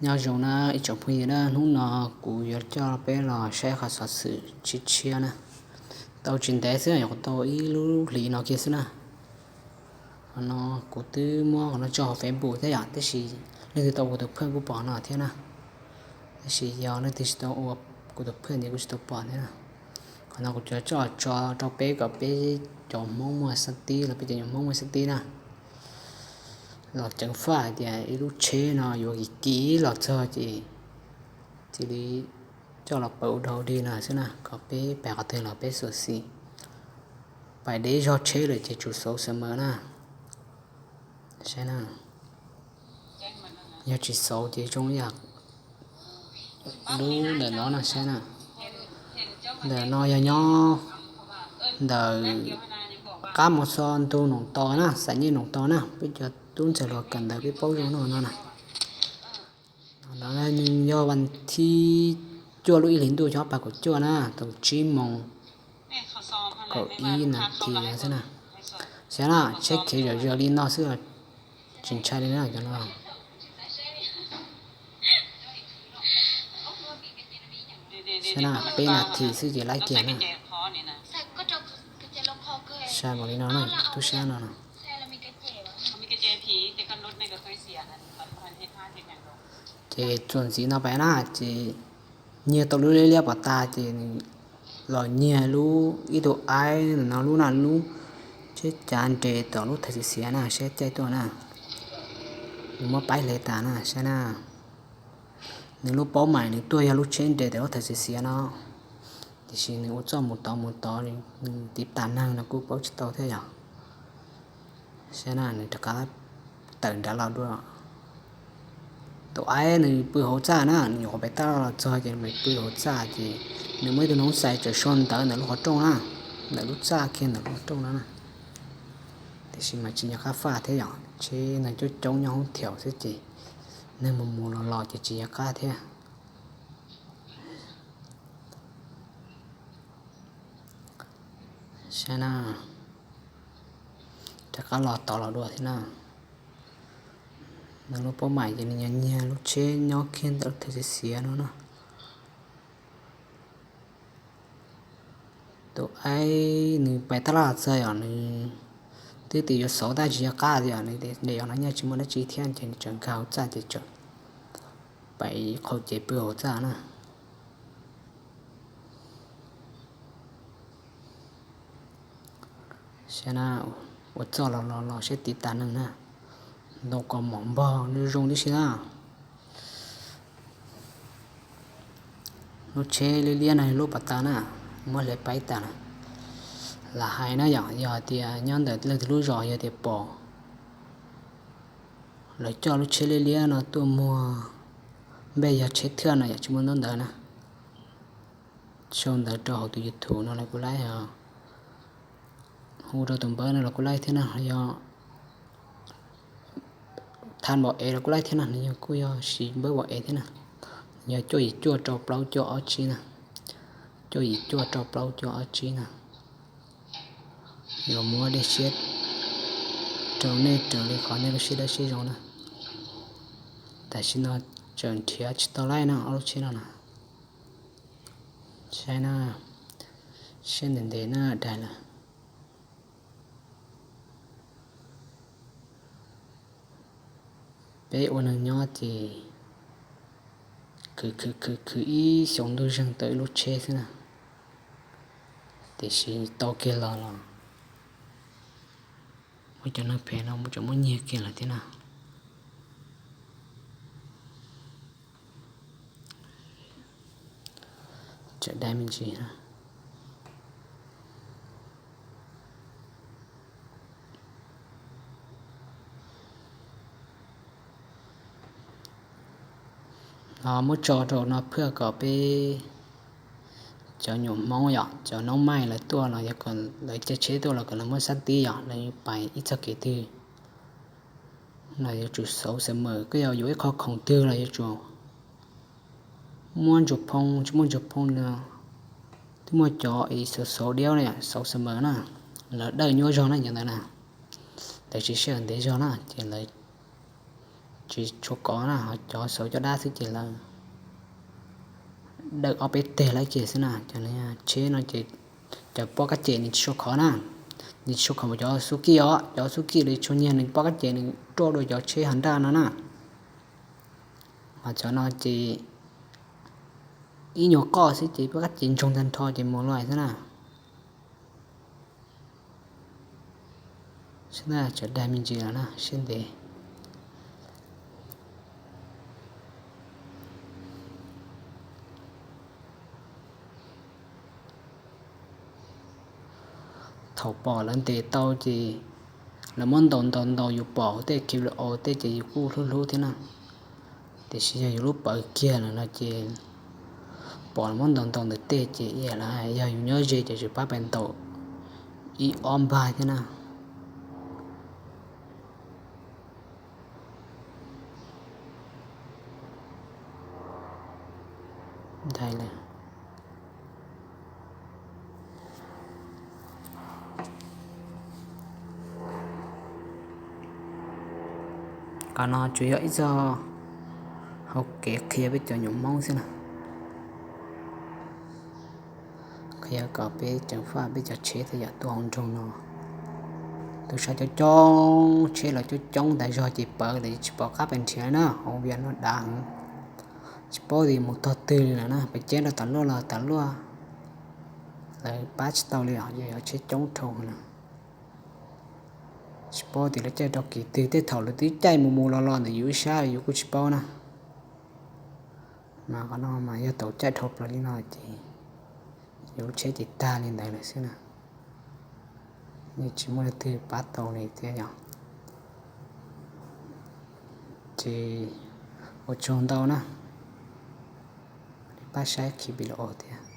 Nyob zoo na ib tsoom phooj ywg na, hnub no kuv yuav coj peb los saib qhov xov xwm tshiab tshiab na. Tau tsis ntev xwb, nyuam qhuav tau ib lub hlis no kiag xwb na. Qhov no kuv twb muab qhov no tso hauv Facebook thiab yom, tab sis leej twg tau ua kuv tus phaj kuj pom no thiab na. Tab sis yog leej twg tsis tau ua kuv tus phaj ces kuj tsis tau pom thiab na. Qhov no kuv yuav coj tso rau peb kom peb cov Hmoob muaj xab tib los peb cov nyuam Hmoob muaj xab tib na, los ceev faj hais tias ib lub tsheb no yuav kim kim los txog ces cia li coj los pawv ua dog dig no xwb na, kom peb pais qhov twg los peb xyuam xim. Pais deb zog tsheb lawm ces tsum xauv xwm maws na. Saib na, yog tsis xauv ces zoo ib yam lub ntawm no na, saib na. Ntawm no yog nyob ntawm qab mos xos ntug Noom Tos na, Xam Nyej Noom Tos na, peb cov tub ntxawg hluas kawm ntawv peb paub zoo no no na. No yog vas thib cuaj lub ib hlis ntuj xyoo ob phav kaum cuaj na, thaum tsib moos kaum ib nas this xwb na. Saib na, tsheb khiav zom zaws li no xwb, tsis ntshai li na cov no. Saib na, peb nas this xwb ces laib kiag na. Sai npaum li no na, tub sab no no. Ces txuas ntxiv no pais na, ces nyiag tau lub liab liab pov tas ces nws los nyiag lub ib tug aib no, lub na, lub tsheb cav nres tom lub thawv xiav xiav na, saib caij tuaj na. Nws muab paib hle tas na, saib na. Nws lub paub mais nws tuaj yog lub tsheb nres tom lub thawv xiav xiav no, tiam sis nws ua txuj mus tod mus tod, nws tiv tas neeg no kuj paub tsis tau thiab yom. Saib na, nws rov qab tawm nrad los dua. Tus aib nws pw hauv txaj na, nws nyuam qhuav pem tab los txog ces nws pw hauv txaj ces nws muaj ib tug noob xais tseem sau ntawv ntawm lub qhov rooj na, ntawm lub txaj kiag ntawm lub qhov rooj no na. Tiam sis mas tsis nco qab faj thiab yom, tsheb neeg coob coob nyob hoob thiaum xwb ces neeg mus mus los los ces tsis nco qab thiab. Saib na, rov qab los tod los dua thiab na. Nws lub paub mais ces nws nyiag nyiag lub tsheb nyob kiag ntawm lub thawv xiav xiav no na. Tus aib nws pais tab laj txog yom, nws twb tias yuav xauv tab tsis nco qab tias nws tias de yos no nyaj tsis muaj dab tsi thiab ces nws tseem nkag hauv txaj ces tseem pais qhau cev pw hauv txaj na. Saib na, ua txuj los los los saib tiv tas neeg na, ntau kos mom npog zoo tib si na. Lub tsheb liab liab no lub pov tas na, muab hle paib tas na. Lam hais na yom, yog tias nyob ntawm leej twg lub zos yog tias pom lawv coj lub tsheb liab liab no tuaj muag, npe yog tsheb thiaj no yom, tsis muaj ntaub ntawv na, sau ntawv rau hauv tus YouTube no los kuj laib os. Hu rau tus npawb no los kuj laib thiab na, yog thaj npaum es los kuj laib thiab na, nws yog kuj yog siv npawb npaum es thiab na. Yog cuaj yim cuaj rau plaub cuaj ob tsib na, cuaj yim cuaj rau plaub cuaj ob tsib na. Yuav muab dej siab rau nej raws li qhov nej lub siab dawb siab zoo na. Tam sim no tseem nrhiav tsis tau laib na ob lub tsheb no na. Saib na, siab ntev ntev na daig lawm. Peb ua neeg nyob ces khwv khwv khwv khwv ib xyoos ntuj zeeg tau ib lub tsheb xwb na. Tiam sis tau kiag los los muaj cov neeg phem no tseem muab nyiag kiag lawm thiab na. Tseem dai me ntsis na. Ho muab tso rau no phaj kom peb cov nyuam Hmoob yom, cov noob maij lawv tuaj los yog kom lawv caij tsheb tuaj los kom lawv muab xab tib yom, lawv pais ib txoj kev twg los yuav tsum xauv xwm mawm, koj yog yuav ib qho khoom twg los yuav tsum muaj ntsuag phoo tsis muaj ntsuag phoo no. Twb muaj cov es xauv xauv diaub na, xauv xwm mawm na, lawv dawj nyuaj zog na cov ntawd na, lawv tsis sij hawm ntev zog na ces lawv tsis tshua kov na, cov xauv caj dab xwb ces lawv dawm ob peb teg lawm ces xwb na. Cov tsheb no ces cov pob kab ces nws tsis tshua kov na, nws tsis tshua kov cov xub kij os, cov xub kij li tshua nyiag nws pob kab ces nws ruaj dua cov tsheb Honda no na. Mas cov no ces ib nyuag qoj xwb ces pob kab ces ntsoog tag nrho ces mus lawm xwb na. Sab tawm dag me ntsis los na, siab ntev. Thaum pom lawv ntes tau ces lawv muab ntaus ntaus ntaus yus pom hauv tej clip los tej ces yus kuj hlub hlub thiab na. Tiam sis yog yus lub pawv kiag lawm no ces pom lawv muab ntaus ntaus ntawm tej ces ib yam li yog yus nyob ze ces tsis pab pes ntaus ib ob npag thiab na. Ntshai lawm. Qhov no tsuas yog ib txoj hau kev qhia peb cov nyuam Hmoob xwb na, qhia kom peb ceev faj peb cov tsheb tej yam tuaj hauv nroog no. Tub sab coob coob, tsheb los coob coob tas zog ces pawv lawm tsis pom qab pes nrhiav na, hauv Vias no dav heev. Tsis paub tias mus tog twg li lawm na, pes ceb rau tas luaj los tas luaj, lawv pab tsis tau li os, yog tsheb coob dhau na. Tsis paub tias lawv caij rau kev twg, tej thaum lawv twb caij mus mus los los ntawm yus ib sab yus kuj tsis paub na. Mas qhov no mas yog thaum caij dhau plaws li no ces yus lub tsheb ces tag li ntawd lawm xwb na. Yeej tsis muaj leej twg pab tau li thiab yog. Ces ua tsaug ntau na, pab saib clip los thiab.